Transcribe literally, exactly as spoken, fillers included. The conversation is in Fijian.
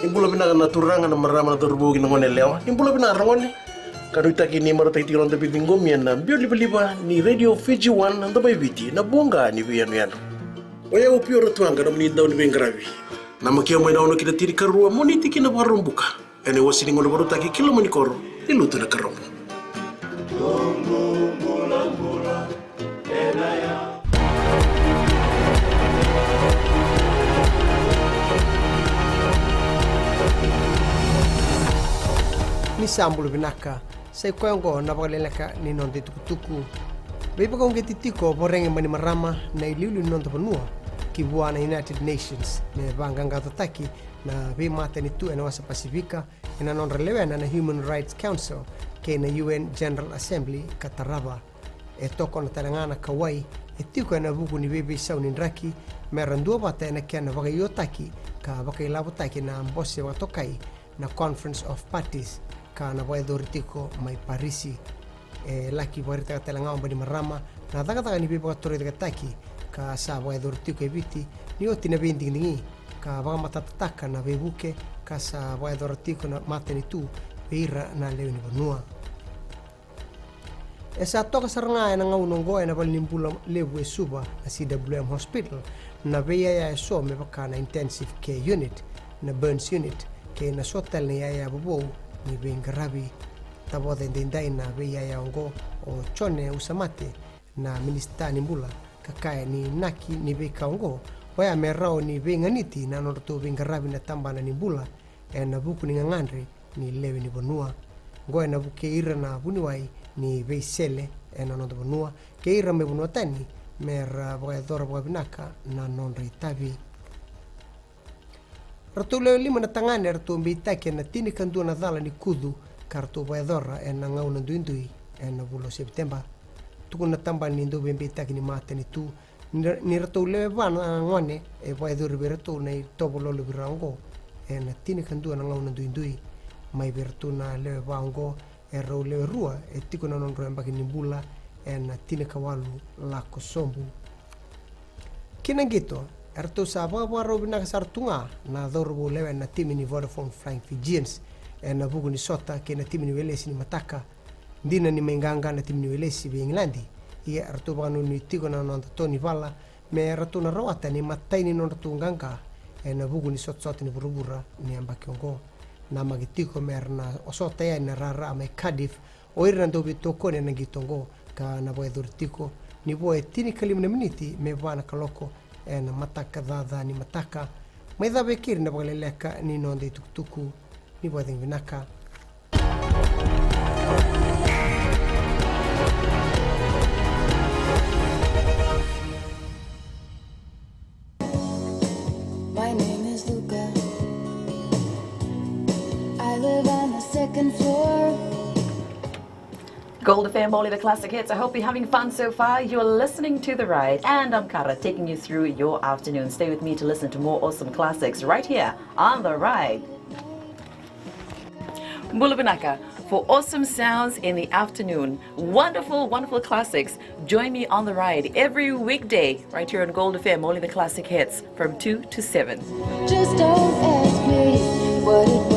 Ni bula vinaka na turaga, na marama, na cauravou kei na gone yalewa. Ni bula vinaka ragone. Ka nuitaki ni marautaki tiko na noda veiciqomi ena biau livaliva ni Radio Fiji One, na Domo i Viti, na voqa ni veiyanuyanu. O yau o Piora Tuaqa, nomuni dau ni veiqaravi. Namakia mai na ono ki na tinikarua, Moniti ki na Vakaraubuka. Ena iwase ni gauna vakarautaki ki loma ni koro ni Lotu Nakarobo. Ni sa bula vinaka, sa i koya oqo na vakaleleka ni noda itukutuku. Veivakauqeti tiko o Voreqe Bainimarama na iliuliu ni noda vanua ki vua na United Nations me vaqaqacotaki na veimatanitu ena wasa Pasifika ena nodra lewena na Human Rights Council kei na U N General Assembly ka tarava. E tokona tale ga na kauwai e tiko ena vuku ni veiveisau ni draki me ra duavata ena kena vakaiotaki ka vakailavotaki na bose vakatokai na Conference of Parties ka na vakayacori tiko mai Parisi. E laki vakaraitaka tale ga o Bainimarama na cakacaka ni veivakatorocaketaki ka sa vakayacori tiko e Viti ni oti na veidigidigi ka vakamatatataka na veivuke ka sa vakayacora tiko na matanitu vei ira na lewe ni vanua. E sa toka sara ga ena gauna oqo ena valenibula levu e Suva na C W M Hospital na veiyaya eso me vaka na Intensive Care Unit, na Burns Unit kei na so tale na iyaya vovou ni veiqaravi. Tavoca edaidai na veiyaya oqo o Jone Usamate, na minisita ni bula, ka kaya ni inaki ni veika oqo oya me rawa ni veiganiti na nodratou veiqaravi na tabana ni bula ena vuku ni gagadre ni lewe ni vanua. Oqo ena vukei ira na vuniwai ni veisele ena noda vanua kei ira mai vanua tani me ra vakayacora vakavinaka na nodra itavi. Ratou lewe lima na tagane ratou beitaki ena tinikadua na cala ni kucu ka ratou vakayacora ena gauna duidui ena vula o Sepiteba. Tukuna na tabana ni dauveibeitaki ni matanitu ni, ni ratou lewe va na gone e vakayacori vei iratou na itovo lolovira oqo ena tinikadua na gauna duidui. Mai vei iratou na lewe va oqo e rau lewe rua e tiko na nodrau yabaki ni bula ena tinikawalu lako sobu. Ki na qito, eratou sa vakavakarau vinaka sara tu ga na cauravou lewe na timi ni Vodafone Flying Fijians ena vuku ni sota kei na timi ni Welesi ni mataka. Dina ni mai qaqa na timi ni Welesi vei Igiladi, ia eratou vakanuinui tiko na noda to ni vala me ratou na rawata na imatai ni nodratou qaqa ena vuku ni sotasota ni vuravura ni yabaki oqo. Namaki tiko me ra na osota yani na rara mai Cardiff o ira na dauveitokoni ena qito oqo ka na vakayacori tiko ni vo e tinikalima na miniti me va na kaloko ena mataka caca ni mataka. Mai cava e keri na vakaleleka ni noda itukutuku. Ni vakacegu vinaka. My name is Luca. I live on the second floor. Gold F M, only the classic hits. I hope you're having fun so far. You're listening to The Ride, and I'm Kara, taking you through your afternoon. Stay with me to listen to more awesome classics right here on The Ride. Bula vinaka, for awesome sounds in the afternoon. Wonderful, wonderful classics. Join me on The Ride every weekday right here on Gold F M, only the classic hits, from two to seven. Just don't ask me what it